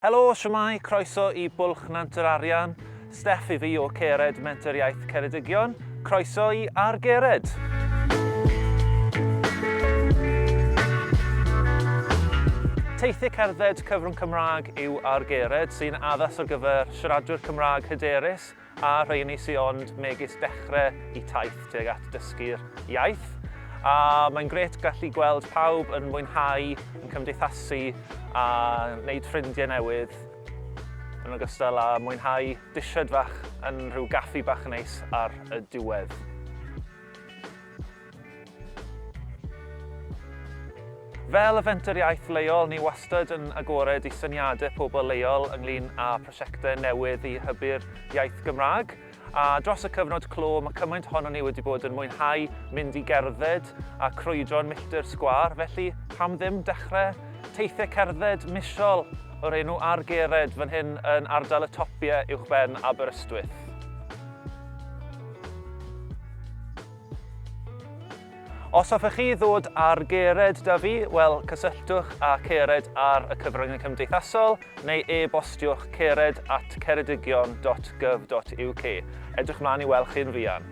Helo, shwmae, croeso i Bwlch Nant yr Arian. Steff i fi o Cered Menter Iaith Ceredigion. Croeso i Ar Gered! Teithiau cerdded cyfrwng Cymraeg yw Ar Gered, sy'n addas ar gyfer siaradwyr Cymraeg hyderus a rheini sy ond megis dechrau i taith tuag at dysgu'r iaith. A mae'n grêt gallu gweld pawb yn mwynhau, yn cymdeithasu a wneud ffrindiau newydd yn ogystal â mwynhau disied fach yn rhyw gaffi bach neis ar y diwedd. Fel y fenter iaith leol, ni wastad yn agored i syniadau pobl leol ynglyn â prosiectau newydd i hybu'r iaith Gymraeg. A dros y cyfnod clo, mae cymaint ohonon ni wedi bod yn mwynhau mynd i gerdded a crwydro'n milltir sgwâr, felly pam ddim dechrau teithiau cerdded misol o'r enw Ar Gered fan hyn yn ardal y Topiau uwchben Aberystwyth. Os hoffech chi ddod ar Gered da fi, wel, cysylltwch â Cered ar y cyfryngau cymdeithasol neu e-bostiwch cered at ceredigion.gov.uk. Edrych mlaen i weld chi'n fuan.